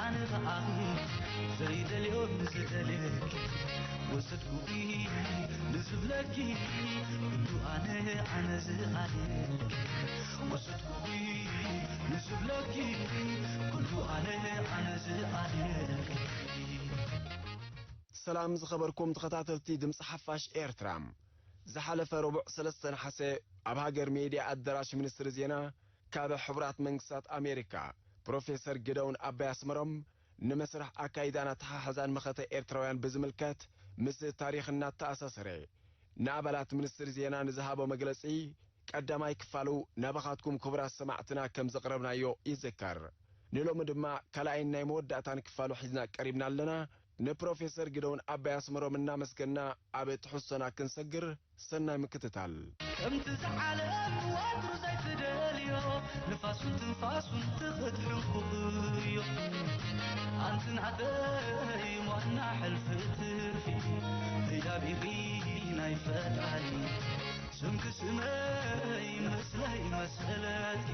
ኣነ ኸኣ ዘይደልዮ ንዝደልየኪ ወሰድኩኺ ንዝብለኪ ኩሉ ኣነ ኣነ ዝኣልየኪ ወሰድኩኺ ንዝብለኪ ኩሉ ኣነ ኣነ ዝኣልየኪ። ሰላም ዝኸበርኩም ተኸታተልቲ ድምፂ ሓፋሽ ኤርትራ፣ ዝሓለፈ ረቡዕ ሰለስተ ነሓሰ ኣብ ሃገር ሜድያ ኣዳራሽ ሚኒስትሪ ዜና ካብ ሕቡራት መንግስታት ኣሜሪካ ፕሮፌሰር ግደውን ኣባይ ኣስመሮም ንመስርሕ ኣካይዳን ኣተሓሕዛን መኸተ ኤርትራውያን ብዝምልከት ምስ ታሪኽ እናተኣሳሰረ ንኣባላት ሚኒስትሪ ዜና ንዝሃቦ መግለጺ ቀዳማይ ክፋሉ ናባኻትኩም ክቡራት ሰማዕትና ከም ዘቕረብናዮ ይዝከር። ንሎሚ ድማ ካልኣይን ናይ መወዳእታን ክፋሉ ሒዝና ቀሪብና ኣለና። ንፕሮፌሰር ግደውን ኣባይ ኣስመሮም እናመስገና ኣብ ትሕዝቶና ክንሰግር ሰናይ ምክትታል። ከምቲ ዝዓለም ወትሩ ዘይትደልዮ ንፋሱን ትንፋሱን ትኽትሕንኩኽዮ ኣንቲ ናተይ ሞና ሕልፊ ትርፊ ህያብ ኢኺ ናይ ፈጣሪ ስምኪ ስመይ መስለይ መስለኪ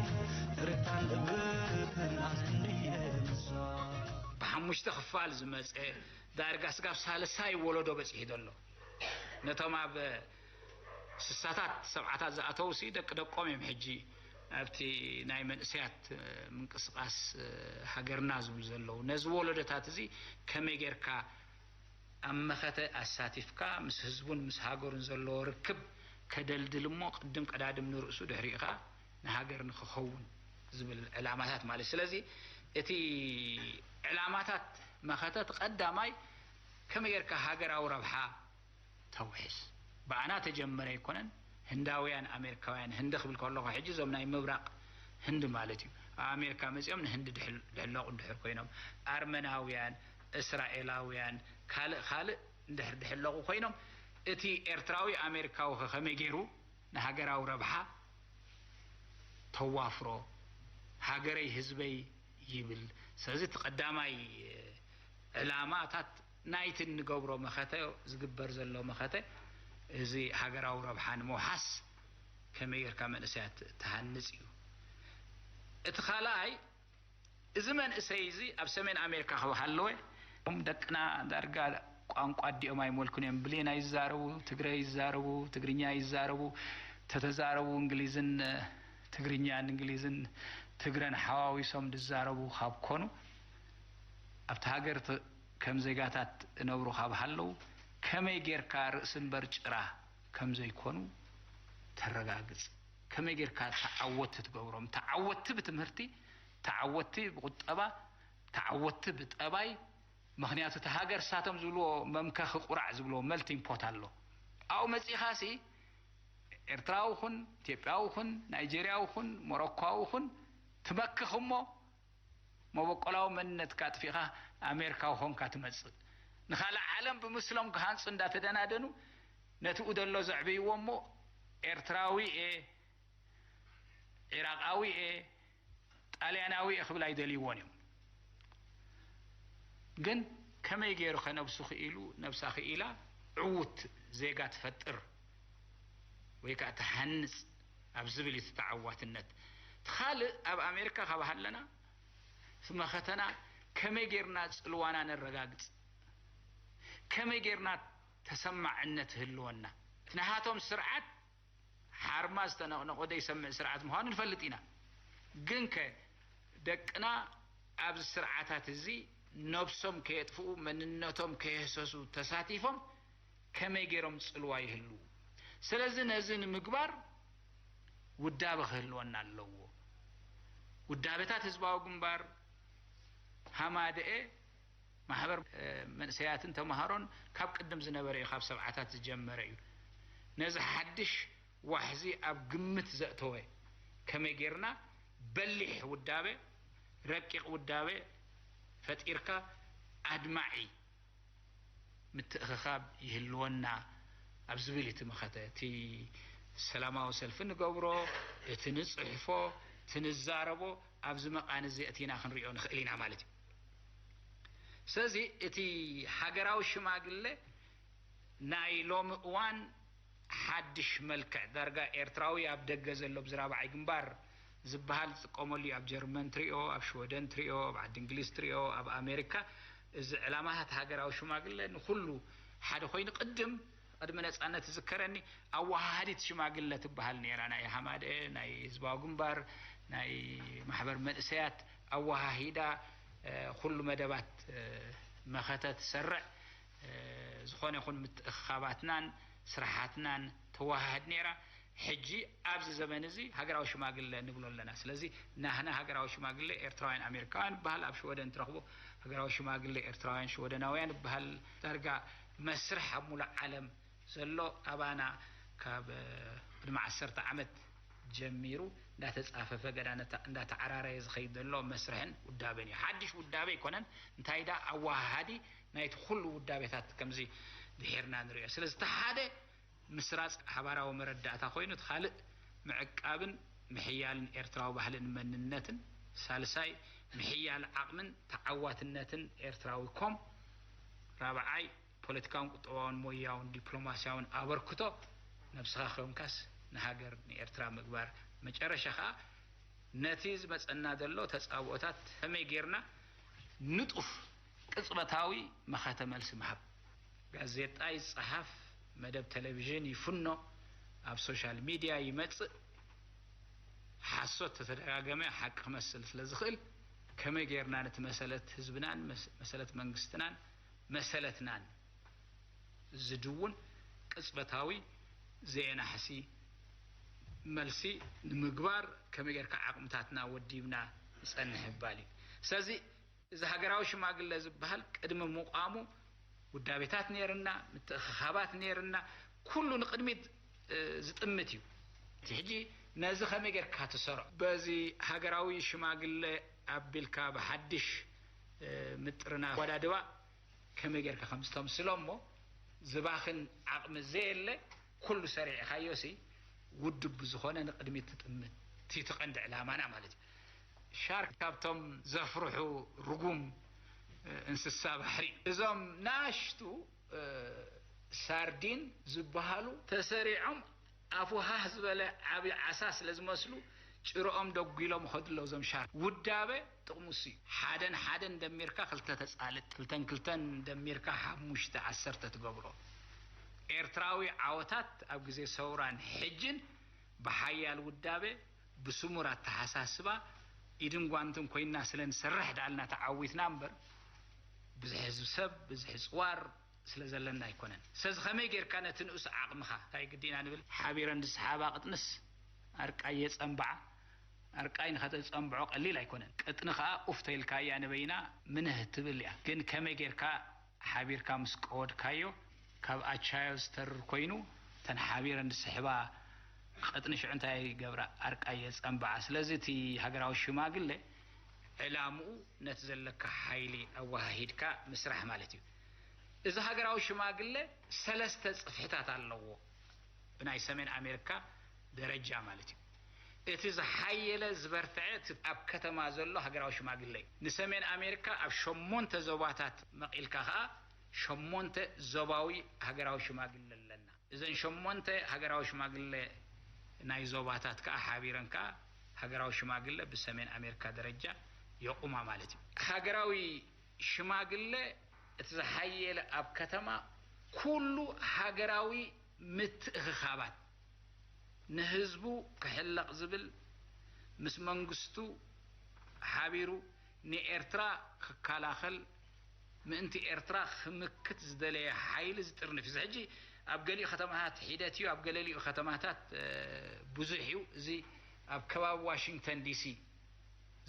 ትርታን ልብክን ኣነ እንድየ ምሳ ብሓሙሽተ ክፋል ዝመፀ ዳርጋ ስጋብ ሳልሳይ ወለዶ በፂሑ ዘሎ ነቶም ኣብ ስሳታት ሰብዓታት ዝኣተው ሲ ደቂ ደቆም እዮም ሕጂ ኣብቲ ናይ መንእሰያት ምንቅስቃስ ሃገርና ዝብሉ ዘለዉ ነዚ ወለዶታት እዚ ከመይ ጌርካ ኣብ መኸተ ኣሳቲፍካ ምስ ህዝቡን ምስ ሃገሩን ዘለዎ ርክብ ከደልድል እሞ ቅድም ቀዳድም ንርእሱ ድሕሪኡ ከዓ ንሃገር ንክኸውን ዝብል ዕላማታት ማለት ስለዚ እቲ ዕላማታት መኸተ እቲ ቀዳማይ ከመይ ጌርካ ሃገራዊ ረብሓ ተውሕስ ብኣና ተጀመረ ኣይኮነን ህንዳውያን ኣሜሪካውያን ህንዲ ክብል ከለኹ ሕጂ እዞም ናይ ምብራቕ ህንዲ ማለት እዩ ኣብ ኣሜሪካ መፂኦም ንህንዲ ድሕለቑ ድሕር ኮይኖም ኣርመናውያን እስራኤላውያን ካልእ ካልእ እንድሕር ድሕለቑ ኮይኖም እቲ ኤርትራዊ ኣሜሪካዊ ከ ከመይ ገይሩ ንሃገራዊ ረብሓ ተዋፍሮ ሃገረይ ህዝበይ ይብል ስለዚ እቲ ቀዳማይ ዕላማታት ናይቲ እንገብሮ መኸተ ዝግበር ዘሎ መኸተ እዚ ሃገራዊ ረብሓ ንምውሓስ ከመይ ጌርካ መንእሰያት ትሃንፅ እዩ እቲ ካልኣይ እዚ መንእሰይ እዚ ኣብ ሰሜን ኣሜሪካ ክበሃል ኣለወ እም ደቅና ዳርጋ ቋንቋ ኣዲኦም ኣይመልኩን እዮም ብሌን ኣይዛረቡ ትግረ ይዛረቡ ትግርኛ ይዛረቡ ተተዛረቡ እንግሊዝን ትግርኛን እንግሊዝን ትግረን ሓዋዊሶም ዝዛረቡ ካብ ኮኑ ኣብቲ ሃገር ከም ዜጋታት እነብሩ ካብ ሃለው ከመይ ጌርካ ርእሲ እምበር ጭራ ከም ዘይኮኑ ተረጋግጽ ከመይ ጌርካ ተዓወቲ ትገብሮም ተዓወቲ ብትምህርቲ ተዓወቲ ብቁጠባ ተዓወቲ ብጠባይ ምኽንያቱ እቲ ሃገር ሳቶም ዝብልዎ መምከኺ ቁራዕ ዝብልዎ melting pot ኣሎ ኣብኡ መጺኻ ሲ ኤርትራዊ ኹን ኢትዮጵያዊ ኹን ናይጀርያዊ ኹን ሞሮኳዊ ኹን ትመክኽ እሞ መበቆላዊ መንነትካ ኣጥፊእኻ ኣሜሪካዊ ኾንካ ትመጽእ ንኻልእ ዓለም ብምስሎም ክሃንጹ እንዳተደናደኑ ነቲኡ ደሎ ዘዕብይዎ እሞ ኤርትራዊ እየ ዒራቃዊ እየ ጣልያናዊ እየ ክብል ኣይደልይዎን እዮም ግን ከመይ ገይሩ ከነብሱ ክኢሉ ነብሳ ክኢላ ዕውት ዜጋ ትፈጥር ወይ ከዓ ትሃንፅ ኣብ ዝብል እዩ ተዓዋትነት እቲ ካልእ ኣብ ኣሜሪካ ካብ ሃለና እቲ መኸተና ከመይ ጌርና ፅልዋና ነረጋግፅ ከመይ ጌርና ተሰማዕነት ህልወና እቲ ናሃቶም ስርዓት ሓርማ ዝተነቕነቖ ዘይሰምዕ ስርዓት ምዃኑ ንፈልጥ ኢና። ግንከ ደቅና ኣብዚ ስርዓታት እዚ ነብሶም ከየጥፍኡ መንነቶም ከየህሰሱ ተሳቲፎም ከመይ ገይሮም ጽልዋ ይህልዉ? ስለዚ ነዚ ንምግባር ውዳበ ክህልወና ኣለዎ። ውዳበታት ህዝባዊ ግንባር፣ ሃማደኤ፣ ማሕበር መንእሰያትን ተምሃሮን ካብ ቅድም ዝነበረ እዩ፣ ካብ ሰብዓታት ዝጀመረ እዩ። ነዚ ሓድሽ ዋሕዚ ኣብ ግምት ዘእተወ ከመይ ጌርና በሊሕ ውዳበ፣ ረቂቕ ውዳበ ፈጢርካ ኣድማዒ ምትእኽኻብ ይህልወና ኣብ ዝብል እዩ እቲ መኸተ። እቲ ሰላማዊ ሰልፊ ንገብሮ፣ እቲ ንጽሕፎ፣ እቲ ንዛረቦ ኣብዚ መቓን እዚ ኣእቲና ክንሪኦ ንኽእል ኢና ማለት እዩ። ስለዚ እቲ ሃገራዊ ሽማግለ ናይ ሎሚ እዋን ሓድሽ መልክዕ ዳርጋ ኤርትራዊ ኣብ ደገ ዘሎ ብዚ ራብዓይ ግንባር ዝበሃል ዝጥቀመሉ እዩ። ኣብ ጀርመን ትሪኦ፣ ኣብ ሽወደን ትሪኦ፣ ኣብ ዓዲ እንግሊዝ ትሪኦ፣ ኣብ ኣሜሪካ። እዚ ዕላማታት ሃገራዊ ሽማግለ ንኹሉ ሓደ ኮይኑ፣ ቅድም ቅድሚ ነፃነት ዝከረኒ ኣወሃሃዲት ሽማግለ ትበሃል ነይራ። ናይ ሃማደ፣ ናይ ህዝባዊ ግንባር፣ ናይ ማሕበር መንእሰያት ኣወሃሂዳ ኩሉ መደባት መኸተ ትሰርዕ፣ ዝኾነ ይኹን ምትእኽኻባትናን ስራሓትናን ተወሃህድ ነይራ። ሕጂ ኣብዚ ዘመን እዚ ሃገራዊ ሽማግለ ንብሎ ኣለና። ስለዚ ናህና ሃገራዊ ሽማግለ ኤርትራውያን ኣሜሪካውያን ይበሃል፣ ኣብ ሽወደን ትረኽቦ ሃገራዊ ሽማግለ ኤርትራውያን ሽወደናውያን ይበሃል። ዳርጋ መስርሕ ኣብ ሙሉእ ዓለም ዘሎ ኣባና ካብ ቅድሚ ዓሰርተ ዓመት ጀሚሩ እንዳተጻፈፈ ገዳ እንዳተዓራረየ ዝኸይድ ዘሎ መስርሕን ውዳበን እዩ። ሓድሽ ውዳበ ኣይኮነን። እንታይ ዳ ኣወሃሃዲ ናይቲ ኩሉ ውዳቤታት ከምዚ ድሒርና ንሪኦ። ስለዚ እቲ ሓደ ምስራጽ ሓባራዊ መረዳእታ ኮይኑ፣ እቲ ካልእ ምዕቃብን ምሕያልን ኤርትራዊ ባህልን መንነትን፣ ሳልሳይ ምሕያል ዓቕምን ተዓዋትነትን ኤርትራዊ ኮም፣ ራብዓይ ፖለቲካውን ቁጠባውን ሞያውን ዲፕሎማስያውን ኣበርክቶ ነብስኻ ኮንካስ ንሃገር ንኤርትራ ምግባር፣ መጨረሻ ኸኣ ነቲ ዝመጸና ዘሎ ተጻብኦታት ከመይ ጌርና ንጡፍ ቅጽበታዊ መኸተ መልሲ ምሃብ። ጋዜጣ ይጸሓፍ፣ መደብ ቴሌቪዥን ይፍኖ፣ ኣብ ሶሻል ሚድያ ይመጽእ፣ ሓሶት ተተደጋገመ ሓቂ ክመስል ስለ ዝኽእል፣ ከመይ ጌርና ነቲ መሰለት ህዝብናን መሰለት መንግስትናን መሰለትናን ዝድውን ቅጽበታዊ ዘየናሕሲ መልሲ ንምግባር ከመይ ጌርካ ዓቕምታትና ወዲብና ንጸንሕ ምባል እዩ። ስለዚ እዚ ሃገራዊ ሽማግለ ዝበሃል ቅድሚ ምቋሙ ውዳቤታት ነይርና፣ ምትእኽኻባት ነይርና፣ ኩሉ ንቕድሚት ዝጥምት እዩ። ሕጂ ነዚ ከመይ ጌርካ ትሰርዖ? በዚ ሃገራዊ ሽማግለ ኣቢልካ ብሓድሽ ምጥርና ወዳድባ ከመይ ጌርካ ከም ዝተምስሎ እሞ ዝባኽን ዓቕሚ ዘየለ ኩሉ ሰሪዕኻዮ ሲ ውድብ ብዝኾነ ንቕድሚት ትጥምት። እቲ ቀንዲ ዕላማና ማለት እዩ። ሻርክ ካብቶም ዘፍርሑ ርጉም እንስሳ ባሕሪ እዩ። እዞም ናሽቱ ሳርዲን ዝበሃሉ ተሰሪዖም ኣፉ ሃህ ዝበለ ዓቢ ዓሳ ስለ ዝመስሉ ጭርኦም ደጒሎም ይኸዱ ኣለዉ እዞም ሻርክ። ውዳበ ጥቕሙ እሱ እዩ። ሓደን ሓደን ደሚርካ ክልተ ተጻልእ፣ ክልተን ክልተን ደሚርካ ሓሙሽተ ዓሰርተ ትገብሮ። ኤርትራዊ ዓወታት ኣብ ግዜ ሰውራን ሕጅን ብሓያል ውዳበ፣ ብስሙር ኣተሓሳስባ፣ ኢድን ጓንትን ኮይና ስለ ንሰርሕ ደኣልና ተዓዊትና እምበር ብዝሒ ህዝቢ ሰብ፣ ብዝሒ ጽዋር፣ ስለ ዘለና ኣይኮነን። ስለዚ ከመይ ጌርካ ነቲ ንኡስ ዓቕምኻ፣ እንታይ ግዲ ኢና ንብል፣ ሓቢረን ዝሰሓባ ቅጥንስ ኣርቃይ የጸንብዓ፣ ኣርቃይ ንኸተጸንብዖ ቀሊል ኣይኮነን። ቅጥኒ ከኣ ኡፍ ተይልካያ ንበይና ምንህ ትብል እያ። ግን ከመይ ጌርካ ሓቢርካ ምስ ቀወድካዮ ካብ ኣቻዮ ዝተርር ኮይኑ እተን ሓቢረን ዝስሕባ ቅጥኒ ሽዑ እንታይ ይገብራ? ኣርቃይ የጸንብዓ። ስለዚ እቲ ሃገራዊ ሽማግለ ዕላምኡ ነቲ ዘለካ ሓይሊ ኣወሃሂድካ ምስራሕ ማለት እዩ። እዚ ሃገራዊ ሽማግለ ሰለስተ ጽፍሕታት ኣለዎ፣ ብናይ ሰሜን ኣሜሪካ ደረጃ ማለት እዩ። እቲ ዝሓየለ ዝበርትዐ እቲ ኣብ ከተማ ዘሎ ሃገራዊ ሽማግለ እዩ። ንሰሜን ኣሜሪካ ኣብ ሸሞንተ ዞባታት መቒልካ ኸኣ ሸሞንተ ዞባዊ ሃገራዊ ሽማግለ ኣለና። እዘን ሸሞንተ ሃገራዊ ሽማግለ ናይ ዞባታት ከኣ ሓቢረን ከኣ ሃገራዊ ሽማግለ ብሰሜን ኣሜሪካ ደረጃ የቑማ ማለት እዩ። ሃገራዊ ሽማግለ እቲ ዝሓየለ ኣብ ከተማ ኩሉ ሃገራዊ ምትእኽኻባት ንህዝቡ ክሕለቕ ዝብል ምስ መንግስቱ ሓቢሩ ንኤርትራ ክከላኸል ምእንቲ ኤርትራ ክምክት ዝደለየ ሓይሊ ዝጥርንፍ እዩ። ሕጂ ኣብ ገሊኡ ከተማታት ሒደት እዩ፣ ኣብ ገለሊኡ ከተማታት ብዙሕ እዩ። እዚ ኣብ ከባቢ ዋሽንግተን ዲሲ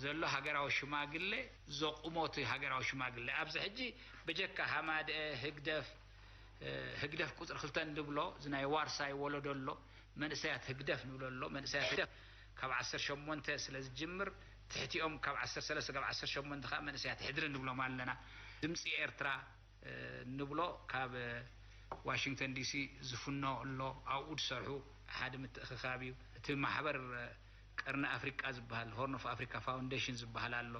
ዘሎ ሃገራዊ ሽማግለ ዘቑሞ እቲ ሃገራዊ ሽማግለ ኣብዚ ሕጂ ብጀካ ሃማደአ ህግደፍ ህግደፍ ቁፅሪ ክልተ እንብሎ እዚ ናይ ዋርሳይ ወለዶ ኣሎ፣ መንእሰያት ህግደፍ ንብሎ ኣሎ። መንእሰያት ህግደፍ ካብ ዓሰርተ ሸሞንተ ስለ ዝጅምር ትሕቲኦም ካብ ዓሰርተ ሰለስተ ካብ ዓሰርተ ሸሞንተ ከዓ መንእሰያት ሕድሪ ንብሎም ኣለና። ድምፂ ኤርትራ ንብሎ ካብ ዋሽንግተን ዲሲ ዝፍኖ ኣሎ፣ ኣብኡ ዝሰርሑ ሓደ ምትእኽኻብ እዩ። እቲ ማሕበር ቀርኒ ኣፍሪቃ ዝበሃል፣ ሆርን ኦፍ ኣፍሪካ ፋውንዴሽን ዝበሃል ኣሎ።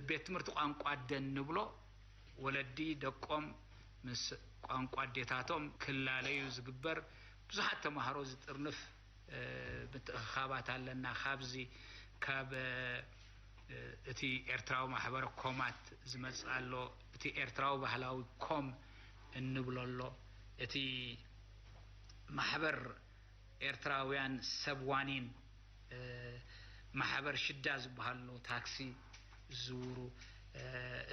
ቤት ትምህርቲ ቋንቋ ኣደን ንብሎ፣ ወለዲ ደቆም ምስ ቋንቋ ኣዴታቶም ክላለዩ ዝግበር ብዙሓት ተማሃሮ ዝጥርንፍ ምትእኽኻባት ኣለና። ካብዚ ካብ እቲ ኤርትራዊ ማሕበረ ኮማት ዝመጽእ ኣሎ፣ እቲ ኤርትራዊ ባህላዊ ኮም እንብሎ ኣሎ፣ እቲ ማሕበር ኤርትራውያን ሰብ ዋኒን፣ ማሕበር ሽዳ ዝበሃሉ ታክሲ ዝዝውሩ፣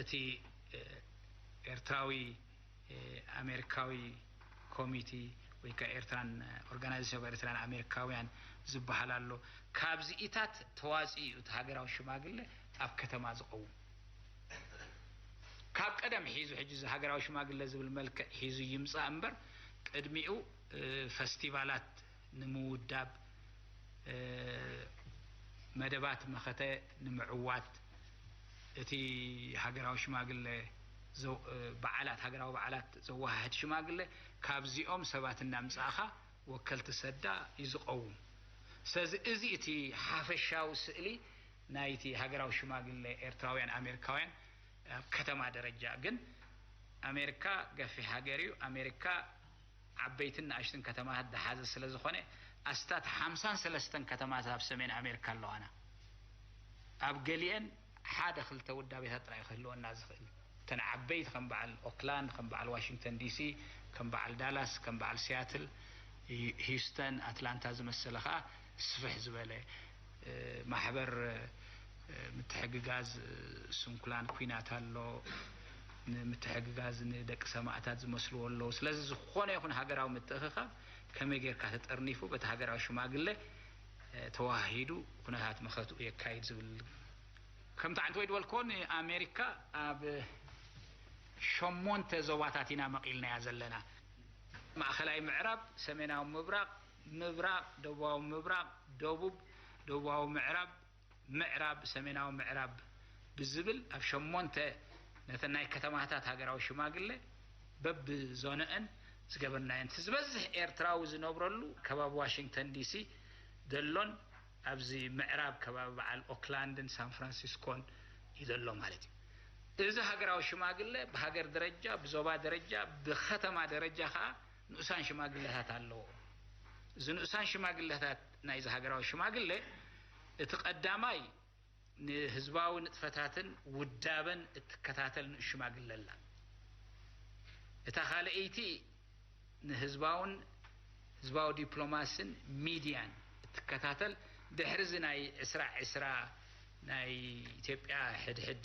እቲ ኤርትራዊ ኣሜሪካዊ ኮሚቲ ወይ ከዓ ኤርትራን ኦርጋናይዜሽን ኦፍ ኤርትራን ኣሜሪካውያን ዝበሃል ኣሎ። ካብዚኢታት ተዋፂኡ እቲ ሃገራዊ ሽማግለ ኣብ ከተማ ዝቐውም። ካብ ቀደም ሒዙ ሕጂ እዚ ሃገራዊ ሽማግለ ዝብል መልክዕ ሒዙ ይምፃእ እምበር ቅድሚኡ ፈስቲቫላት ንምውዳብ፣ መደባት መኸተ ንምዕዋት፣ እቲ ሃገራዊ ሽማግለ በዓላት፣ ሃገራዊ በዓላት ዘወሃህድ ሽማግለ ካብዚኦም ሰባት እናምፃእኻ ወከልቲ ሰዳ እዩ ዝቐውም። ስለዚ እዚ እቲ ሓፈሻዊ ስእሊ ናይቲ ሃገራዊ ሽማግለ ኤርትራውያን ኣሜሪካውያን ኣብ ከተማ ደረጃ። ግን ኣሜሪካ ገፊሕ ሃገር እዩ። ኣሜሪካ ዓበይትን ንኣሽትን ከተማታት ዝሓዘ ስለ ዝኾነ ኣስታት ሓምሳን ሰለስተን ከተማታት ኣብ ሰሜን ኣሜሪካ ኣለዋና። ኣብ ገሊአን ሓደ ክልተ ውዳቤታት ጥራይ ክህልወና ዝኽእል፣ እተን ዓበይቲ ከም በዓል ኦክላንድ፣ ከም በዓል ዋሽንግተን ዲሲ፣ ከም በዓል ዳላስ፣ ከም በዓል ሲያትል፣ ሂውስተን፣ ኣትላንታ ዝመሰለ ከዓ ስፍሕ ዝበለ ማሕበር ምትሕግጋዝ ስንኩላን ኩናት ኣሎ፣ ንምትሕግጋዝ ንደቂ ሰማእታት ዝመስልዎ ኣለዉ። ስለዚ ዝኾነ ይኹን ሃገራዊ ምትእኽኻብ ከመይ ጌርካ ተጠርኒፉ በቲ ሃገራዊ ሽማግለ ተዋሂዱ ኩነታት መኸትኡ የካይድ ዝብል። ከምቲ ዓንተ ወይ ድበልኮ ንኣሜሪካ ኣብ ሸሞንተ ዞባታት ኢና መቒልናያ ዘለና። ማእኸላይ ምዕራብ፣ ሰሜናዊ ምብራቕ፣ ምብራቕ፣ ደቡባዊ ምብራቕ፣ ደቡብ፣ ደቡባዊ ምዕራብ፣ ምዕራብ፣ ሰሜናዊ ምዕራብ ብዝብል ኣብ ሸሞንተ ነተን ናይ ከተማታት ሃገራዊ ሽማግለ በብዞነአን ዝገበርናየን። እቲ ዝበዝሕ ኤርትራዊ ዝነብረሉ ከባቢ ዋሽንግተን ዲሲ ደሎን ኣብዚ ምዕራብ ከባቢ በዓል ኦክላንድን ሳን ፍራንሲስኮን እዩ ዘሎ ማለት እዩ። እዚ ሃገራዊ ሽማግለ ብሃገር ደረጃ፣ ብዞባ ደረጃ፣ ብከተማ ደረጃ ከዓ ንኡሳን ሽማግለታት ኣለዎ። እዚ ንኡሳን ሽማግለታት ናይዚ ሃገራዊ ሽማግለ እቲ ቀዳማይ ንህዝባዊ ንጥፈታትን ውዳበን እትከታተል ንኡስ ሽማግለ ኣላ። እታ ካልኣይቲ ንህዝባውን ህዝባዊ ዲፕሎማስን ሚድያን እትከታተል፣ ድሕሪ እዚ ናይ ዕስራ ዕስራ ናይ ኢትዮጵያ ሕድሕድ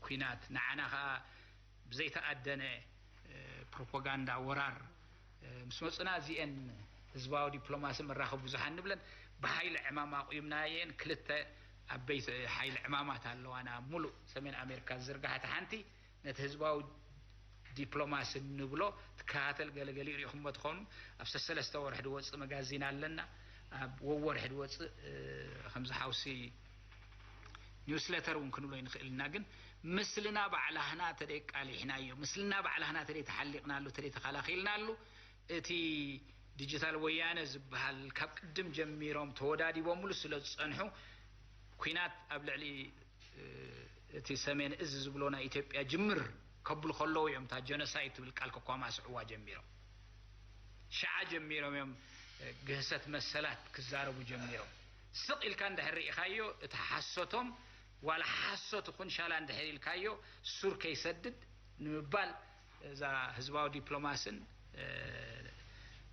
ኩናት ንዓና ከዓ ብዘይተኣደነ ፕሮፓጋንዳ ወራር ምስ መፁና እዚአን ህዝባዊ ዲፕሎማሲ መራኸቢ ብዙሓን ንብለን ብሓይሊ ዕማም ኣቑምናየን። ክልተ ዓበይቲ ሓይሊ ዕማማት ኣለዋና፣ ሙሉእ ሰሜን ኣሜሪካ ዝዝርግሓ። እቲ ሓንቲ ነቲ ህዝባዊ ዲፕሎማሲ እንብሎ ትከታተል፣ ገለገሊኡ ሪኢኹምዎ ትኾኑ። ኣብ ሰሰለስተ ወርሒ ድወፅእ መጋዚን ኣለና፣ ኣብ ወወርሒ ድወፅእ ከምዚ ሓውሲ ኒውስሌተር እውን ክንብሎ ንኽእል ኢና። ግን ምስልና ባዕላህና ተደቃሊሕናዮ፣ ምስልና ባዕላህና ተደይ ተሓሊቕናሉ፣ ተደይ ተኸላኺልናሉ፣ እቲ ዲጂታል ወያነ ዝበሃል ካብ ቅድም ጀሚሮም ተወዳዲቦምሉ ስለ ዝፀንሑ፣ ኩናት ኣብ ልዕሊ እቲ ሰሜን እዚ ዝብሎ ናይ ኢትዮጵያ ጅምር ከብሉ ከለዉ እዮም እታ ጀኖሳይድ ትብል ቃል ከኳማስዕዋ ጀሚሮም። ሽዓ ጀሚሮም እዮም ግህሰት መሰላት ክዛረቡ ጀሚሮም። ስቕ ኢልካ እንድሕር ርኢኻዮ፣ እቲ ሓሶቶም ዋላ ሓሶት ይኹን ሻላ እንድሕር ኢልካዮ ሱር ከይሰድድ ንምባል እዛ ህዝባዊ ዲፕሎማስን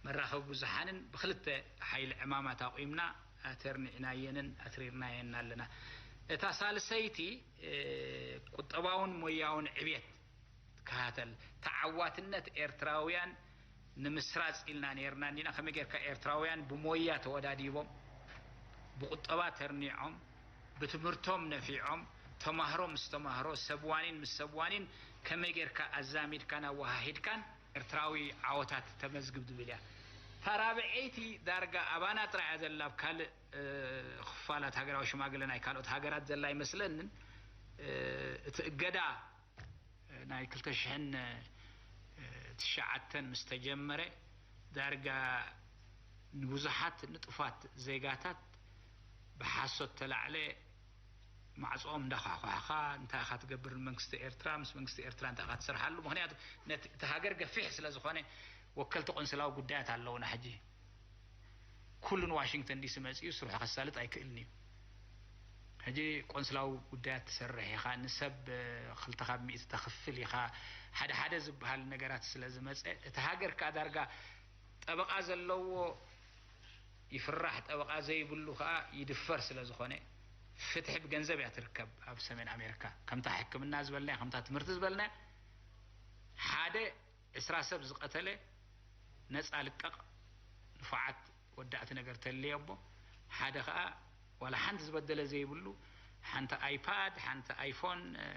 መራኸቢ ብዙሓንን ብክልተ ሓይሊ ዕማማት ኣቑምና ኣተርኒዕናየንን ኣትሪርናየን ኣለና። እታ ሳልሰይቲ ቁጠባውን ሞያውን ዕብየት ትከታተል። ተዓዋትነት ኤርትራውያን ንምስራጽ ኢልና ነይርና እንዲና። ከመይ ጌርካ ኤርትራውያን ብሞያ ተወዳዲቦም፣ ብቁጠባ ተርኒዖም፣ ብትምህርቶም ነፊዖም፣ ተማህሮ ምስ ተማህሮ፣ ሰብ ዋኒን ምስ ሰብ ዋኒን ከመይ ጌርካ ኣዛሚድካን ኣወሃሂድካን ኤርትራዊ ዓወታት ተመዝግብ ዝብል እያ። እታ ራብዐይቲ ዳርጋ ኣባና ጥራይ እያ ዘላ፣ ኣብ ካልእ ክፋላት ሃገራዊ ሽማግለ ናይ ካልኦት ሃገራት ዘላ ኣይመስለንን። እቲ እገዳ ናይ ክልተ ሽሕን ትሽዓተን ምስ ተጀመረ፣ ዳርጋ ንብዙሓት ንጡፋት ዜጋታት ብሓሶት ተላዕለ ማዕጾኦም እንዳኳሕኳሕኻ እንታይ ኢኻ ትገብር ንመንግስቲ ኤርትራ፣ ምስ መንግስቲ ኤርትራ እንታይ ኢኻ ትሰርሓሉ? ምኽንያቱ ነቲ፣ እቲ ሃገር ገፊሕ ስለ ዝኾነ ወከልቲ ቆንስላዊ ጉዳያት ኣለዉና ሕጂ። ኩሉ ንዋሽንግተን ዲሲ መጺኡ ስርሑ ከሳልጥ ኣይክእልን እዩ። ሕጂ ቆንስላዊ ጉዳያት ትሰርሕ ኢኻ፣ ንሰብ ክልተ ካብ ሚእቲ ተኽፍል ኢኻ፣ ሓደ ሓደ ዝበሃል ነገራት ስለ ዝመጸ፣ እቲ ሃገር ከኣ ዳርጋ ጠበቓ ዘለዎ ይፍራሕ፣ ጠበቓ ዘይብሉ ከኣ ይድፈር ስለ ዝኾነ፣ ፍትሒ ብገንዘብ እያ ትርከብ ኣብ ሰሜን ኣሜሪካ። ከምታ ሕክምና ዝበልናያ፣ ከምታ ትምህርቲ ዝበልናያ፣ ሓደ ዕስራ ሰብ ዝቐተለ ነጻ ልቀቕ፣ ንፉዓት ወዳእቲ ነገር ተልየ እሞ፣ ሓደ ኸኣ ዋላ ሓንቲ ዝበደለ ዘይብሉ፣ ሓንቲ ኣይፓድ፣ ሓንቲ ኣይፎን፣ እ፣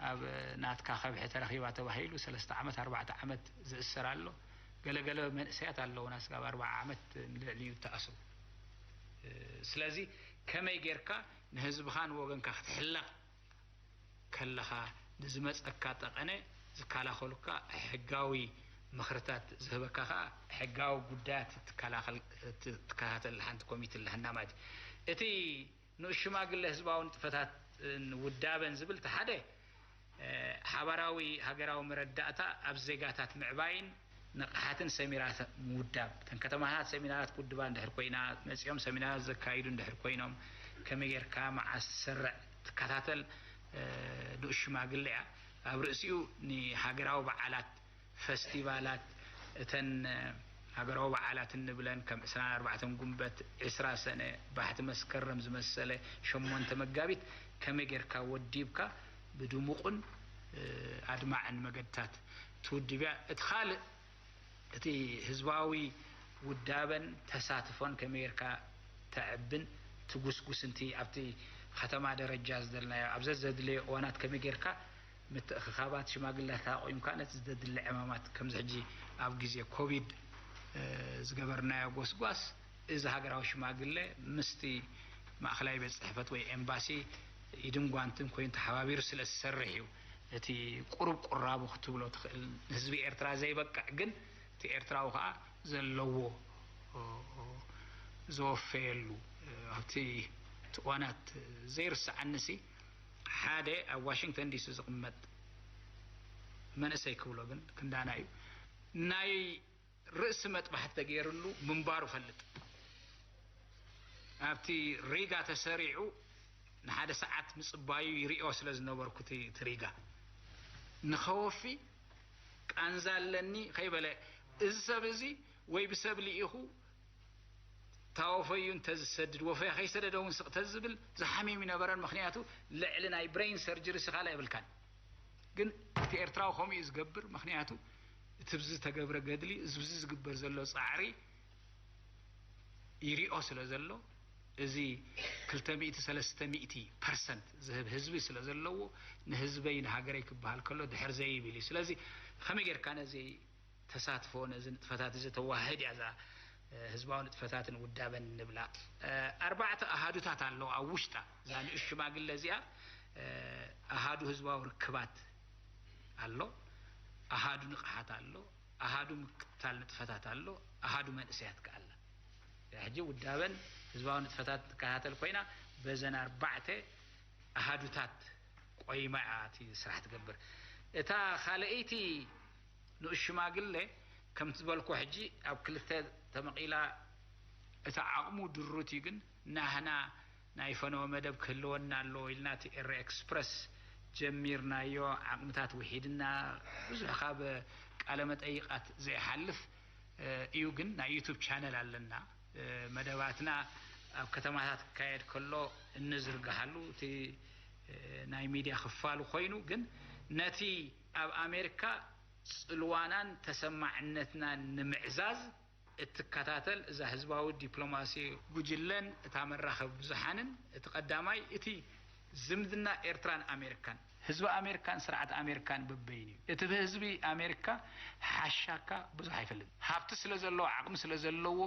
ኣብ ናትካ ከብሒ ተረኺባ ተባሂሉ ሰለስተ ዓመት፣ ኣርባዕተ ዓመት ዝእሰር ኣሎ። ገለገለ መንእሰያት ኣለዉና ስጋብ ኣርብዓ ዓመት ንልዕሊ እዩ ተኣስሩ። እ፣ ስለዚ ከመይ ጌርካ ንህዝብኻ ንወገንካ ክትሕለቕ ከለኻ፣ ንዝመጸካ ጠቐነ ዝከላኸሉካ ሕጋዊ ምኽርታት ዝህበካ ኸኣ ሕጋዊ ጉዳያት ትከላኸል-፣ ት-፣ ትከታተል ሓንቲ ኮሚቴ ኣለሃና ማለት እዩ። እቲ ንኡስ ሽማግለ ህዝባዊ ንጥፈታትን ውዳበን ዝብል እቲ ሓደ፣ እ፣ ሓባራዊ ሃገራዊ መረዳእታ ኣብ ዜጋታት ምዕባይን ንቕሓትን ሰሚናራት ምውዳብ። እተን ከተማታት ሰሚናራት ክውድባ እንድሕር ኮይና፣ መጺኦም ሰሚናራት ዘካይዱ እንድሕር ኮይኖም፣ ከመይ ጌርካ መዓስ ትሰርዕ ትከታተል፣ እ፣ ንኡስ ሽማግለ እያ። ኣብ ርእሲኡ ንሃገራዊ በዓላት፣ ፈስቲቫላት፣ እተን፣ እ፣ ሃገራዊ በዓላት እንብለን ከም ዕስራን ኣርባዕተን ጉንበት፣ ዕስራ ሰነ፣ ባሕቲ መስከረም ዝመሰለ፣ ሸሞንተ መጋቢት ከመይ ጌርካ ወዲብካ ብድሙቕን፣ እ፣ ኣድማዕን መገድታት ትውድብ እያ። እቲ ካልእ፣ እቲ ህዝባዊ ውዳበን ተሳትፎን ከመይ ጌርካ ተዕብን ትጉስጉስን፣ እቲ ኣብቲ ከተማ ደረጃ ዝደልናዮ፣ ኣብ ዘዘድለዮ እዋናት ከመይ ጌርካ ምትእኽኻባት ሽማግለታት ኣቑምካ ነቲ ዘድሊ ዕማማት፣ ከምዚ ሕጂ ኣብ ግዜ ኮቪድ፣ እ፣ ዝገበርናዮ ጎስጓስ፣ እዚ ሃገራዊ ሽማግለ ምስቲ ማእኸላይ ቤት ጽሕፈት ወይ ኤምባሲ ኢድን ጓንትን ኮይኑ ተሓባቢሩ ስለ ዝሰርሕ እዩ። እቲ ቁሩብ ቁራቡ ክትብሎ ትኽእል፣ ንህዝቢ ኤርትራ ዘይበቅዕ ግን እቲ ኤርትራዊ ከኣ ዘለዎ፣ እ፣ ዘወፈየሉ፣ እ፣ ኣብቲ እቲ እዋናት ዘይርስዓንሲ ሓደ ኣብ ዋሽንግተን ዲሲ ዝቕመጥ መንእሰይ ክብሎ ግን ክንዳና እዩ፣ ናይ ርእሲ መጥባሕቲ ተገይርሉ ምንባሩ ፈልጥ። ኣብቲ ሪጋ ተሰሪዑ ንሓደ ሰዓት ምጽባዩ ይሪኦ ስለ ዝነበርኩ እቲ፣ እቲ ሪጋ ንኸወፊ ቃንዛ ኣለኒ ከይበለ፣ እዚ ሰብ እዚ ወይ ብሰብ ልኢኹ ታወፈዩ እንተዝሰድድ፣ ወፈያ ከይሰደደ እውን ስቕ ተዝብል ዝሓሚም ይነበረን። ምኽንያቱ ልዕሊ ናይ ብሬን ሰርጀሪ ስኻላ የብልካን። ግን እቲ ኤርትራዊ ከምኡ እዩ ዝገብር። ምኽንያቱ እቲ ብዚ ዝተገብረ ገድሊ፣ እዚ ብዚ ዝግበር ዘሎ ጻዕሪ ይሪኦ ስለ ዘሎ፣ እዚ ክልተ ሚእቲ ሰለስተ ሚእቲ ፐርሰንት ዝህብ ህዝቢ ስለ ዘለዎ፣ ንህዝበይ ንሃገረይ ክበሃል ከሎ ድሕር ዘይብል እዩ። ስለዚ ከመይ ጌርካ ነዚ ተሳትፎ፣ ነዚ ንጥፈታት እዚ ተዋህድ እያ እዛ፣ እ፣ ህዝባዊ ንጥፈታትን ውዳበን ንብላ። እ፣ ኣርባዕተ ኣሃዱታት ኣለዉ ኣብ ውሽጣ እዛ ንእሽ ሽማግለ እዚኣ። እ፣ ኣሃዱ ህዝባዊ ርክባት ኣሎ፣ ኣሃዱ ንቕሓት ኣሎ፣ ኣሃዱ ምክትታል ንጥፈታት ኣሎ፣ ኣሃዱ መንእሰያት ከኣ ኣላ። ሕጂ ውዳበን ህዝባዊ ንጥፈታት ትከታተል ኮይና፣ በዘን ኣርባዕተ ኣሃዱታት ቆይማ እያ እቲ ስራሕ ትገብር። እታ ካልኣይቲ ንኡስ ሽማግለ፣ ከምቲ ዝበልኩ፣ ሕጂ ኣብ ክልተ ተመቒላ፣ እቲ ዓቕሙ ድሩት እዩ። ግን ናህና ናይ ፈነወ መደብ ክህልወና ኣለዎ ኢልና፣ እቲ ኤረ ኤክስፕረስ ጀሚርናዮ፣ ዓቕምታት ውሒድና፣ ብዙሕ ካብ ቃለ መጠይቓት ዘይሓልፍ፣ እ፣ እዩ። ግን ናይ ዩቱብ ቻነል ኣለና። እ፣ መደባትና ኣብ ከተማታት ክካየድ ከሎ እንዝርግሓሉ፣ እቲ፣ እ፣ ናይ ሚድያ ክፋሉ ኮይኑ፣ ግን ነቲ ኣብ ኣሜሪካ ጽልዋናን ተሰማዕነትናን ንምዕዛዝ እትከታተል እዛ ህዝባዊ ዲፕሎማሲ ጉጅለን እታ መራኸቢ ብዙሓንን፣ እቲ ቀዳማይ፣ እቲ ዝምድና ኤርትራን ኣሜሪካን፣ ህዝቢ ኣሜሪካን ስርዓት ኣሜሪካን በበይኑ እዩ። እቲ ብህዝቢ ኣሜሪካ ሓሻካ ብዙሕ ኣይፈልጥን። ሃብቲ ስለ ዘለዎ፣ ዓቕሚ ስለ ዘለዎ፣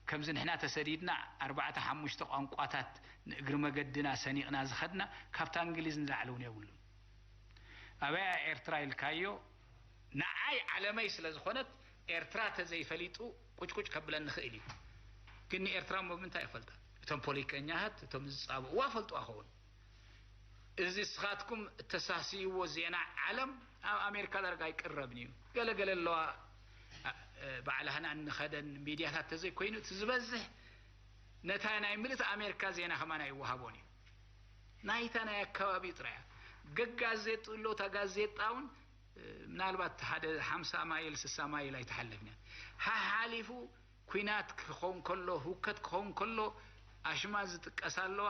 ከምዚ ንሕና ተሰዲድና ኣርባዕተ ሓሙሽተ ቋንቋታት ንእግሪ መገድና ሰኒቕና ዝኸድና፣ ካብታ እንግሊዝ ንላዕሊ እውን የብሉን። ኣበያ ኤርትራ ኢልካዮ፣ ንዓይ ዓለመይ ስለ ዝኾነት፣ ኤርትራ ተዘይፈሊጡ ቁጭቁጭ ከብለኒ ይኽእል እዩ። ግን ንኤርትራ እሞ ብምንታይ ይፈልጣ? እቶም ፖለቲከኛታት፣ እቶም ዝጻብእዋ ፈልጥዋ ኸውን። እዚ ንስኻትኩም እተሳስይዎ ዜና ዓለም ኣብ ኣሜሪካ ዳርጋ ኣይቅረብን እዩ። ገለ ገለ ኣለዋ፣ እ፣ ባዕላህና እንኸደን ሚድያታት ተዘይኮይኑ፣ እቲ ዝበዝሕ ነታ ናይ ምልእቲ ኣሜሪካ ዜና ከማን ኣይወሃቦን እዩ። ናይታ ናይ ኣከባቢኡ ጥራይ እያ። ገጋዜጥኡ ኣሎ፣ እታ ጋዜጣ እውን ምናልባት ሓደ ሓምሳ ማይል ስሳ ማይል ኣይተሓለፍን እያ። ሓሓሊፉ ኲናት ክኸውን ከሎ፣ ህውከት ክኸውን ከሎ ኣሽማ ዝጥቀስ ኣለዋ።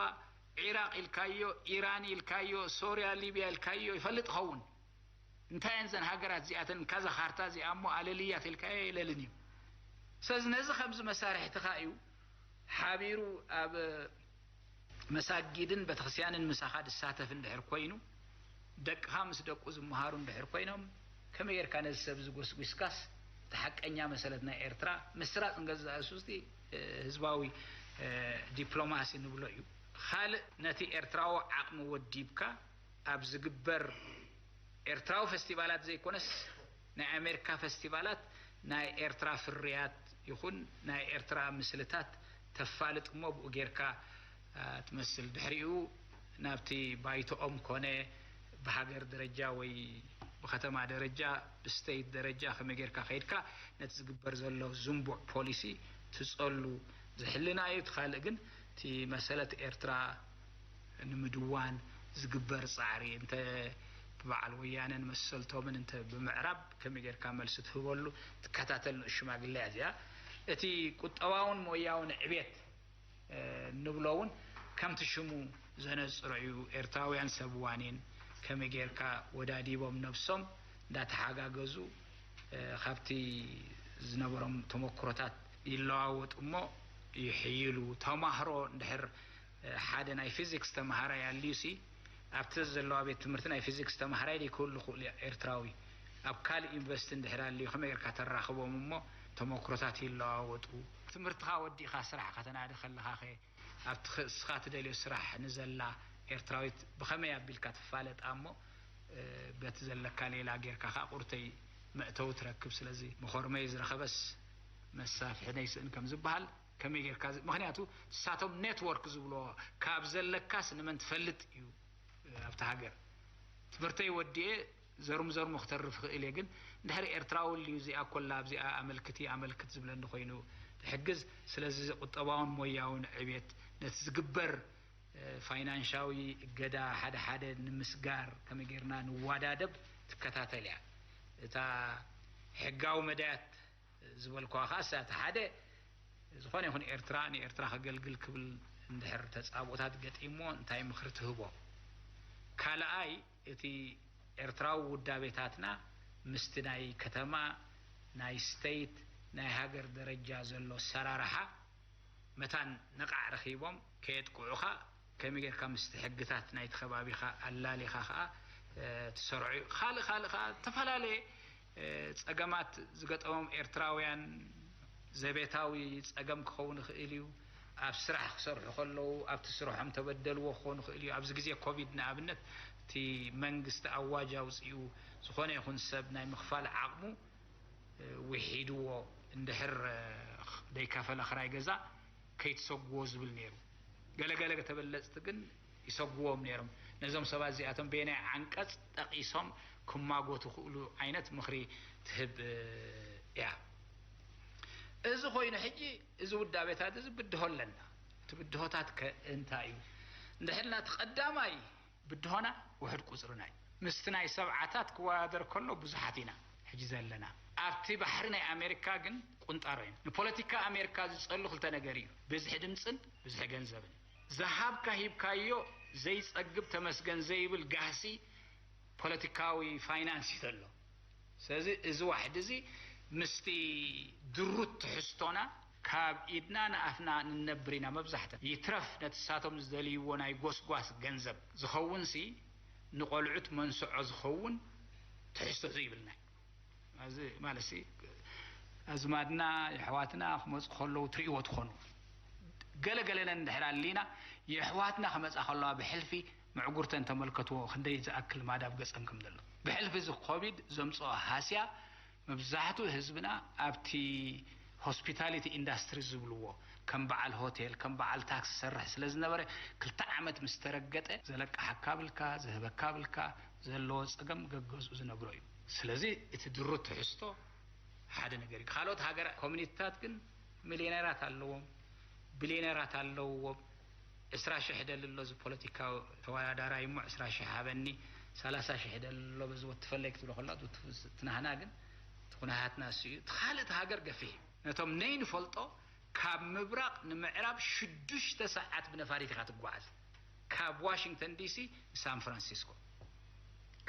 ዒራቕ ኢልካዮ፣ ኢራን ኢልካዮ፣ ሶርያ ሊብያ ኢልካዮ ይፈልጥ ይኸውን። እንታይ እየን ዘን ሃገራት እዚኣተን ካዛ ካርታ እዚኣ እሞ ኣለልያ ተልካዮ የለልን እዩ። ስለዚ ነዚ ከምዚ መሳርሕትኻ እዩ ሓቢሩ ኣብ መሳጊድን ቤተክርስትያንን ምሳኻ ዝሳተፍ እንድሕር ኮይኑ፣ ደቅኻ ምስ ደቁ ዝመሃሩ እንድሕር ኮይኖም፣ ከመይ ጌርካ ነዚ ሰብ እዚ ጎስጒስካስ እቲ ሓቀኛ መሰለት ናይ ኤርትራ ምስራጽ ንገዛእ ርእሱ፣ እቲ ህዝባዊ ዲፕሎማሲ ንብሎ እዩ። ካልእ ነቲ ኤርትራዊ ዓቕሚ ወዲብካ ኣብ ዝግበር ኤርትራዊ ፈስቲቫላት ዘይኮነስ፣ ናይ ኣሜሪካ ፈስቲቫላት ናይ ኤርትራ ፍርያት ይኹን ናይ ኤርትራ ምስልታት ተፋልጥ እሞ፣ ብኡ ጌርካ ትመስል። ድሕሪኡ ናብቲ ባይቶኦም ኮነ ብሃገር ደረጃ ወይ ብከተማ ደረጃ፣ ብስቴት ደረጃ ከመይ ጌርካ ከይድካ ነቲ ዝግበር ዘሎ ዝንቡዕ ፖሊሲ ትጸሉ ዝሕልና እዩ። እቲ ካልእ ግን እቲ መሰለት ኤርትራ ንምድዋን ዝግበር ጻዕሪ እንተ ብበዓል ወያነን መሰልቶምን እንተ ብምዕራብ ከመይ ጌርካ መልሲ ትህበሉ ትከታተል ንኡሽ ሽማግለ እያ እዚኣ። እቲ ቁጠባውን ሞያውን ዕቤት ንብሎ እውን ከምቲ ሽሙ ዘነጽሮ እዩ። ኤርትራውያን ሰብ ዋኒን ከመይ ጌርካ ወዳዲቦም ነብሶም እንዳተሓጋገዙ ካብቲ ዝነበሮም ተመክሮታት ይለዋወጡ እሞ ይሕይሉ። ተማህሮ እንድሕር ሓደ ናይ ፊዚክስ ተማሃራይ ኣልዩሲ ኣብቲ ዘለዋ ቤት ትምህርቲ ናይ ፊዚክስ ተማሃራይ ደይክህሉ ክእሉ ኤርትራዊ ኣብ ካልእ ዩኒቨርሲቲ እንድሕር ኣልዩ ከመይ ጌርካ ተራኽቦም እሞ ተመክሮታት ይለዋወጡ። ትምህርትኻ ወዲእኻ ስራሕ ከተናዲ ከለኻኸ ኣብቲ እስኻ ትደልዮ ስራሕ ንዘላ ኤርትራዊት ብኸመይ ኣቢልካ ትፋለጣ እሞ በቲ ዘለካ ሌላ ጌርካ ከዓ ቁርተይ መእተዊ ትረክብ። ስለዚ መኾርመይ ዝረኸበስ መሳፍሒ ነይስእን ከም ዝበሃል ከመይ ጌርካ ምክንያቱ ንሳቶም ኔትወርክ ዝብሎ ካብ ዘለካስ ንመን ትፈልጥ እዩ ኣብቲ ሃገር። ትምህርተይ ወዲኤ ዘርም ዘርሙ ክተርፍ ክእል እየ ግን እንድሕር ኤርትራዊ ልዩ እዚኣ ኮላ ኣብዚኣ ኣመልክቲ ኣመልክት ዝብለኒ ኮይኑ ትሕግዝ። ስለዚ ቁጠባውን ሞያውን ዕብየት ነቲ ዝግበር ፋይናንሻዊ እገዳ ሓደ ሓደ ንምስጋር ከመይ ጌርና ንዋዳደብ ትከታተል እያ። እታ ሕጋዊ መዳያት ዝበልኳ ከዓ እሳተ ሓደ ዝኾነ ይኹን ኤርትራ ንኤርትራ ከገልግል ክብል እንድሕር ተጻብኦታት ገጢሞ እንታይ ምኽሪ ትህቦ? ካልኣይ እቲ ኤርትራዊ ውዳቤታትና ምስቲ ናይ ከተማ ናይ ስቴት ናይ ሃገር ደረጃ ዘሎ ኣሰራርሓ መታን ነቓዕ ረኺቦም ከየጥቅዑኻ ከመይ ጌርካ ምስቲ ሕግታት ናይቲ ከባቢኻ ኣላሊኻ ኸዓ ትሰርዖ እዩ። ካልእ ካልእ ኸዓ ዝተፈላለየ ጸገማት ዝገጠሞም ኤርትራውያን ዘቤታዊ ጸገም ክኸውን ይኽእል እዩ። ኣብ ስራሕ ክሰርሑ ከለዉ ኣብቲ ስርሖም ተበደልዎ ክኾኑ ይኽእል እዩ። ኣብዚ ግዜ ኮቪድ ንኣብነት እቲ መንግስቲ ኣዋጅ ኣውጺኡ ዝኾነ ይኹን ሰብ ናይ ምኽፋል ዓቕሙ ውሒድዎ እንድሕር ደይከፈለ ክራይ ገዛ ከይትሰጉዎ ዝብል ነይሩ። ገለገለ ተበለጽቲ ግን ይሰጉዎም ነይሮም። ነዞም ሰባት እዚኣቶም በየናይ ዓንቀጽ ጠቒሶም ክማጎቱ ክእሉ ዓይነት ምኽሪ ትህብ እያ። እዚ ኮይኑ ሕጂ እዚ ውዳቤታት እዚ ብድሆ ኣለና። እቲ ብድሆታት ከ እንታይ እዩ? እንድሕልና እቲ ቀዳማይ ብድሆና ውሕድ ቁጽርና እዩ። ምስቲ ናይ ሰብዓታት ክወዳደር ከሎ ብዙሓት ኢና ሕጂ ዘለና። ኣብቲ ባሕሪ ናይ ኣሜሪካ ግን ቁንጣሮ እዩ። ንፖለቲካ ኣሜሪካ ዝጸሉ ክልተ ነገር እዩ፣ ብዝሒ ድምጽን ብዝሒ ገንዘብን። ዝሃብካ ሂብካዮ ዘይጸግብ ተመስገን ዘይብል ጋህሲ ፖለቲካዊ ፋይናንስ እዩ ዘሎ። ስለዚ እዚ ዋሕዲ እዚ ምስቲ ድሩት ትሕዝቶና ካብ ኢድና ንኣፍና ንነብር ኢና መብዛሕትና። ይትረፍ ነቲ ሳቶም ዝደልይዎ ናይ ጎስጓስ ገንዘብ ዝኸውንሲ ንቆልዑት መንስዖ ዝኸውን ትሕዝቶ ዘይብልና እዩ። እዚ ማለት ሲ ኣዝማድና የሕዋትና ክመፁ ከለዉ ትርእይዎ ትኾኑ። ገለ ገለለን እንድሕር ኣሊና የሕዋትና ክመፃ ከለዋ ብሕልፊ ምዕጉርተን ተመልከትዎ ክንደይ ዝኣክል ማዳብ ገፀን ከም ዘሎ። ብሕልፊ እዚ ኮቪድ ዘምፅኦ ሃስያ መብዛሕትኡ ህዝብና ኣብቲ ሆስፒታሊቲ ኢንዳስትሪ ዝብልዎ ከም በዓል ሆቴል ከም በዓል ታክሲ ዝሰርሕ ስለ ዝነበረ ክልተ ዓመት ምስ ተረገጠ ዘለቅሓካ ብልካ ዝህበካ ብልካ ዘለዎ ፀገም ገገዝኡ ዝነብሮ እዩ። ስለዚ እቲ ድሩት ትሕዝቶ ሓደ ነገር እዩ። ካልኦት ሃገር ኮሚኒቲታት ግን ሚሊዮነራት ኣለዎም። ቢልዮነራት ኣለውዎም። ዕስራ ሽሕ ደሊ ኣሎ እዚ ፖለቲካዊ ተወዳዳራይ እሞ ዕስራ ሽሕ ሃበኒ፣ ሰላሳ ሽሕ ደሊ ኣሎ በዚ ወትፈለይ ክትብሎ ከላ፣ እቲ ናህና ግን እቲ ኩነታትና እሱ እዩ። እቲ ካልእ እቲ ሃገር ገፊሕ እዩ። ነቶም ነይንፈልጦ ካብ ምብራቕ ንምዕራብ ሽዱሽተ ሰዓት ብነፋሪት ኢኻ ትጓዓዝ። ካብ ዋሽንግተን ዲሲ ንሳን ፍራንሲስኮ፣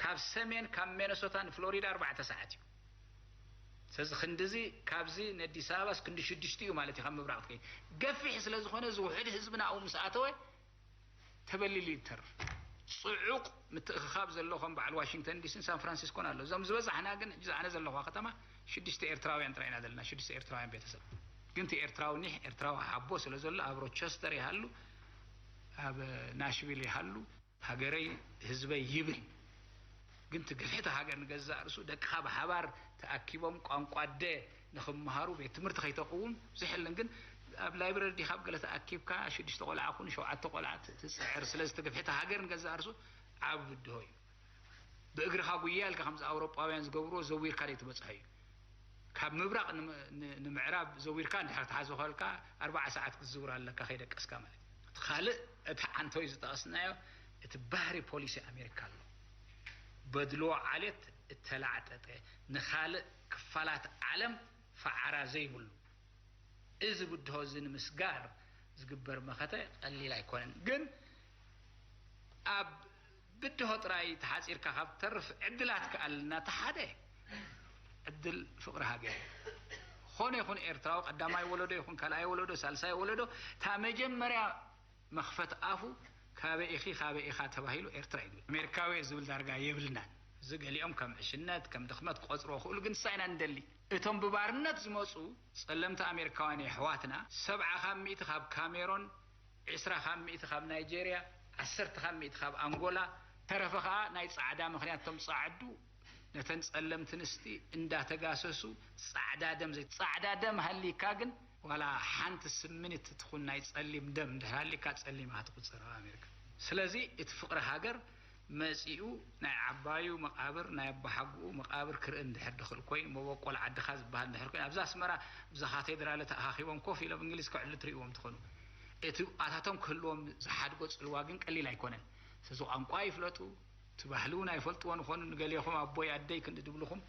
ካብ ሰሜን ካብ ሚነሶታ ንፍሎሪዳ ኣርባዕተ ሰዓት እዩ። ስለዚ ክንድዚ ካብዚ ነዲስ ኣበባስ ክንዲ ሽዱሽተ እዩ ማለት እዩ። ካብ ምብራቕ ትከይድ ገፊሕ ስለ ዝኾነ እዚ ውሕድ ህዝብና ኣብኡ ምስ ኣተወ ተበሊሉ እዩ ዝተርፍ። ጽዑቕ ምትእኽኻብ ዘሎ ከም በዓል ዋሽንግተን ዲሲን ሳን ፍራንሲስኮን ኣሎ። እዞም ዝበዛሕና ግን ሕጂ ኣነ ዘለኹዋ ከተማ ሽዱሽተ ኤርትራውያን ጥራይ ኢና ዘለና፣ ሽዱሽተ ኤርትራውያን ቤተሰብ። ግን እቲ ኤርትራዊ ኒሕ፣ ኤርትራዊ ሓቦ ስለ ዘሎ ኣብ ሮቸስተር ይሃሉ፣ ኣብ ናሽቪል ይሃሉ፣ ሃገረይ ህዝበይ ይብል። ግን እቲ ግፍዒ እታ ሃገር ንገዛእ ርእሱ ደቅኻ ብሓባር ተኣኪቦም ቋንቋ ኣደ ንኽምሃሩ ቤት ትምህርቲ ከይተቕውም ዝሕልን ግን ኣብ ላይብረሪ ዲኻ ኣብ ገለ ተኣኪብካ ሽዱሽተ ቆልዓ ኩን ሸውዓተ ቆልዓ ት-፣ ትጽዕር። ስለዚ እቲ ግፍዒ እታ ሃገር ንገዛእ ርእሱ ዓቢ ብድሆ እዩ። ብእግርኻ ጉያ ኢልካ ከምዚ ኣውሮጳውያን ዝገብርዎ ዘዊርካ ዘይትበጽሖ እዩ። ካብ ምብራቕ ንም-፣ ን-፣ ንምዕራብ ዘዊርካ እንድሕር ትሓዞ ከልካ ኣርባዓ ሰዓት ክትዝውር ኣለካ ከይደቀስካ ማለት እዩ። እቲ ካልእ እቲ ዓንቶይ ዝጠቐስናዮ እቲ ባህሪ ፖሊሲ ኣሜሪካ ኣሎ። በድልዎ ዓሌት እተላዕጠጠ፣ ንኻልእ ክፋላት ዓለም ፈዓራ ዘይብሉ። እዚ ብድሆ እዚ ንምስጋር ዝግበር መኸተ ቀሊል ኣይኮነን። ግን ኣብ ብድሆ ጥራይ ተሓጺርካ ካብ ትተርፍ ዕድላት ከኣልና እቲ ሓደ ዕድል ፍቕሪ ሃገር እዩ። ዝኾነ ይኹን ኤርትራዊ ቀዳማይ ወለዶ ይኹን ካልኣይ ወለዶ ሳልሳይ ወለዶ እታ መጀመርያ መኽፈት ኣፉ ካበይ ኢኺ ካበይ ኢኻ ተባሂሉ ኤርትራ እዩ ዝብል። ኣሜሪካዊ እየ ዝብል ዳርጋ የብልናን። እዚ ገሊኦም ከም ዕሽነት ከም ድኽመት ክቖጽርዎ ክእሉ ግን ንሳ ኢና ንደሊ። እቶም ብባርነት ዝመጹ ጸለምቲ ኣሜሪካውያን የሕዋትና ሰብዓ ካብ ሚእቲ ካብ ካሜሮን፣ ዕስራ ካብ ሚእቲ ካብ ናይጄርያ፣ ዓሰርተ ካብ ሚእቲ ካብ ኣንጎላ፣ ተረፈ ኸኣ ናይ ጻዕዳ፣ ምኽንያት እቶም ጻዕዱ ነተን ጸለምቲ ኣንስቲ እንዳተጋሰሱ ጻዕዳ ደም ዘይ-፣ ጻዕዳ ደም ሃሊካ ግን ዋላ ሓንቲ ስምንት ትኹን ናይ ጸሊም ደም እንድሕር ሃሊካ ጸሊም ኢኻ ትቑጸር ኣብ ኣሜሪካ። ስለዚ እቲ ፍቕሪ ሃገር መጺኡ ናይ ዓባዩ መቓብር ናይ ኣቦሓጎኡ መቓብር ክርኢ እንድሕር ድኽእል ኮይኑ መበቆል ዓድኻ ዝበሃል እንድሕር ኮይኑ ኣብዚ ኣስመራ ኣብዛ ካቴድራል ተኣኻኺቦም ኮፍ ኢሎም እንግሊዝ ክዕሉ ትርእይዎም ትኾኑ። እቲ ኣታቶም ክህልዎም ዝሓድጎ ጽልዋ ግን ቀሊል ኣይኮነን። ስለዚ ቋንቋ ይፍለጡ፣ እቲ ባህሊ እውን ኣይፈልጥዎን ይኾኑ። ንገሌኹም ኣቦይ ኣደይ ክንዲ ድብልኹም፣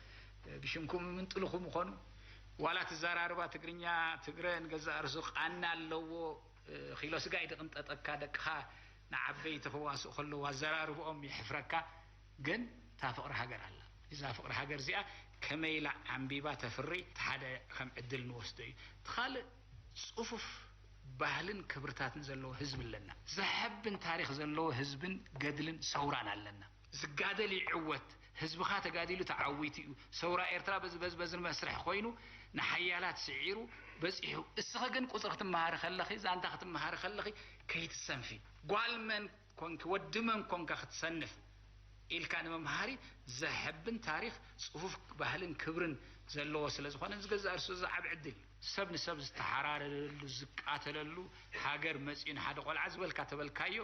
እ፣ ብሽምኩም ይምንጥልኹም ይኾኑ። ዋላ እቲ ዘራርባ ትግርኛ፣ ትግረ ንገዛእ ርእሱ ቃና ኣለዎ። እ፣ ኪሎ ስጋ እዩ ድቕንጠጠካ፣ ደቅኻ ንዓበይቲ ክዋስኡ ከለዉ ኣዘራርብኦም የሕፍረካ። ግን እታ ፍቕሪ ሃገር ኣላ። እዛ ፍቕሪ ሃገር እዚኣ ከመይ ኢላ ዓምቢባ ተፍሪ፣ እቲ ሓደ ከም ዕድል ንወስዶ እዩ። እቲ ካልእ ጽፉፍ ባህልን ክብርታትን ዘለዎ ህዝቢ ኣለና። ዘሐብን ታሪኽ ዘለዎ ህዝብን ገድልን ሰውራን ኣለና። ዝጋደል ይዕወት፣ ህዝብኻ ተጋዲሉ ተዓዊቱ እዩ። ሰውራ ኤርትራ በዚ፣ በዚ፣ በዚ መስርሕ ኮይኑ ንሓያላት ስዒሩ በጺሑ። እስኺ ግን ቁጽሪ ክትመሃሪ ከለኺ፣ ዛንታ ክትመሃሪ ከለኺ ከይትሰንፊ። ጓል መን ኮንኪ፣ ወዲ መን ኮንካ ክትሰንፍ ኢልካ ንመምሃሪ ዘሐብን ታሪኽ፣ ጽፉፍ ባህልን ክብርን ዘለዎ ስለ ዝኾነ፣ ዝገዛእ ርእሱ ዝዓቢ ዕድል እዩ። ሰብ ንሰብ ዝተሓራረደሉ፣ ዝቃተለሉ፣ ሃገር መጺኡ ንሓደ ቆልዓ ዝበልካ ተበልካዮ፣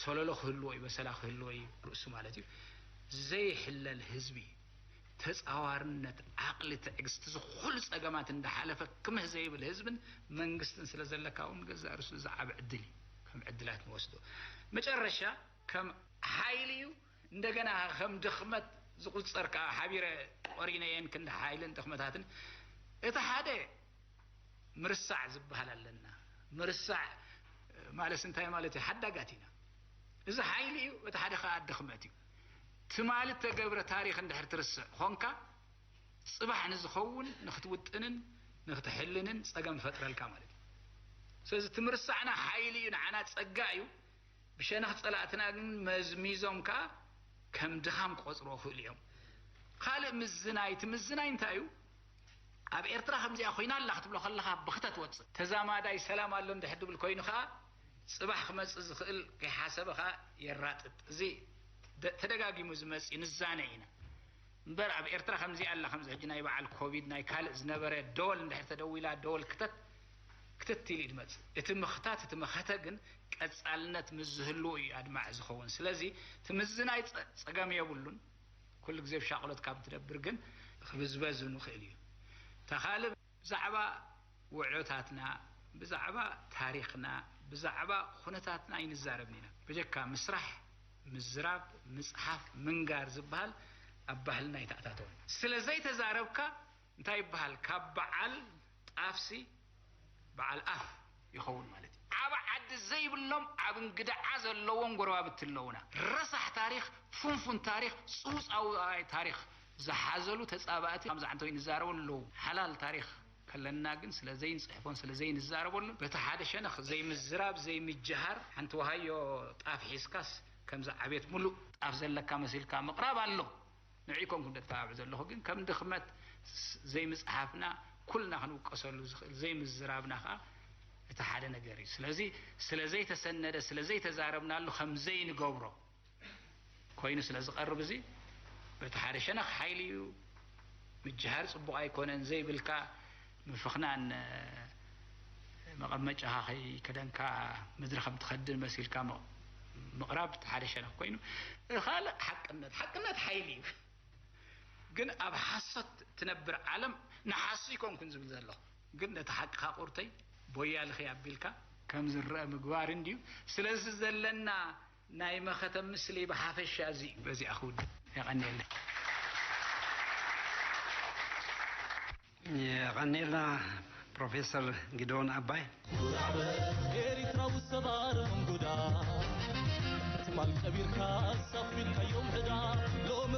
ሰለሎ ክህልዎ እዩ፣ በሰላ ክህልዎ እዩ፣ ርእሱ ማለት እዩ። ዘይሕለል ህዝቢ፣ ተጻዋርነት፣ ዓቕሊ፣ ትዕግስቲ፣ እዚ ኩሉ ጸገማት እንዳሓለፈ ክምህ ዘይብል ህዝብን መንግስትን ስለ ዘለካ እውን ገዛእ ርእሱ ዝዓቢ ዕድል እዩ። ከም ዕድላት ንወስዶ። መጨረሻ ከም ሓይሊ እዩ፣ እንደገና ከም ድኽመት ዝቑጸር ከኣ ሓቢረ ቆሪነየን ክንዲ ሓይልን ድኽመታትን። እቲ ሓደ ምርሳዕ ዝበሃል ኣለና። ምርሳዕ ማለት እንታይ ማለት እዩ? ሓዳጋት ኢና። እዚ ሓይሊ እዩ፣ እቲ ሓደ ከኣ ድኽመት እዩ። ትማሊ እተገብረ ታሪኽ እንድሕር ትርስዕ ኾንካ፣ ጽባሕ ንዝኸውን ንኽትውጥንን ንኽትሕልንን ጸገም ይፈጥረልካ ማለት እዩ። ስለዚ እቲ ምርሳዕና ሓይሊ እዩ፣ ንዓና ጸጋ እዩ። ብሸነኽ ጸላእትና ግን መዝሚዞም ከኣ ከም ድኻም ክቖጽርዎ ይኽእሉ እዮም። ካልእ ምዝናይ፣ እቲ ምዝናይ እንታይ እዩ? ኣብ ኤርትራ ከምዚኣ ኮይና ኣላ ክትብሎ ከለኻ ብኽተት ወጽእ። ተዛማዳይ ሰላም ኣሎ እንድሕር ድብል ኮይኑ ከኣ ጽባሕ ክመጽእ ዝኽእል ከይሓሰበ ከኣ የራጥጥ። እዚ ደ-፣ ተደጋጊሙ ዝመጽእ ንዛነ ኢና። እምበር ኣብ ኤርትራ ከምዚኣ ኣላ፣ ከምዚ ሕጂ ናይ በዓል ኮቪድ ናይ ካልእ ዝነበረ ደወል እንድሕር ተደዊላ ደወል ክተት፣ ክትት ኢሉ እዩ ዝመጽእ። እቲ ምኽታት፣ እቲ መኸተ ግን ቀጻልነት ምስ ዝህልዎ እዩ ኣድማዒ ዝኸውን። ስለዚ እቲ ምዝናይ ጸ-፣ ጸገም የብሉን። ኩሉ ግዜ ብሻቕሎት ካብ ትነብር ግን ክብዝበዝ ንኽእል እዩ። እታ ካልእ ብዛዕባ ውዕሎታትና፣ ብዛዕባ ታሪኽና፣ ብዛዕባ ኩነታትና ኣይንዛረብን ኢና። ብጀካ ምስራሕ፣ ምዝራብ፣ ምጽሓፍ፣ ምንጋር ዝበሃል ኣብ ባህልና ኣይተኣታተወን። ስለ ዘይተዛረብካ እንታይ ይበሃል? ካብ በዓል ጣፍሲ በዓል ኣፍ ይኸውን ማለት እዩ። ዓቢ ዓዲ ዘይብሎም፣ ዓቢ እንግድዓ ዘለዎም ጎረባብቲ ኣለዉና። ረሳሕ ታሪኽ፣ ፍንፉን ታሪኽ፣ ጽውጻዋይ ታሪኽ ዝሓዘሉ ተጻባእቲ ከምዚ ዓንተወይ ንዛረበሉ ኣለዉ። ሓላል ታሪኽ ከለና ግን ስለ ዘይንጽሕፎን ስለ ዘይንዛረበሉን፣ በቲ ሓደ ሸነኽ ዘይምዝራብ፣ ዘይምጅሃር፣ ሓንቲ ወሃዮ ጣፍ ሒዝካስ ከምዚ ዓቤት ሙሉእ ጣፍ ዘለካ መሲልካ ምቕራብ ኣሎ። ንዕይ ኮንኩ ደተባብዕ ዘለኹ፣ ግን ከም ድኽመት ስ-፣ ዘይምጽሓፍና ኩልና ክንውቀሰሉ ዝኽእል ዘይምዝራብና ከኣ እቲ ሓደ ነገር እዩ። ስለዚ ስለ ዘይተሰነደ፣ ስለ ዘይተዛረብናሉ ከም ዘይንገብሮ ኮይኑ ስለ ዝቐርብ፣ እዚ በቲ ሓደ ሸነኽ ሓይሊ እዩ። ምጅሃር ጽቡቕ ኣይኮነን፣ ዘይብልካ ምፍኽናን፣ እ፣ መቐመጫኻ ከይከደንካ ምድሪ ከም ትኸድን መሲልካ ም-፣ ምቕራብ እቲ ሓደ ሸነኽ ኮይኑ፣ እቲ ካልእ ሓቅነት፣ ሓቅነት ሓይሊ እዩ። ግን ኣብ ሓሶት ትነብር ዓለም ንሓሱ ይኮንኩን ዝብል ዘለኹ። ግን ነቲ ሓቅኻ ቁርተይ ቦያልኺ ኣቢልካ ከም ዝረአ ምግባር እንድዩ። ስለዚ ዘለና ናይ መኸተ ምስሊ ብሓፈሻ እዚ እዩ። በዚኣ ክውድእ። የቐንየለይ። የቐንየልና ፕሮፌሰር ጊዶን ኣባይ። ጉራዕበ ኤሪትራዊ ሰባር እንጉዳ ትማል ቀቢርካ ሳፊልካዮም ዕዳ ሎሚ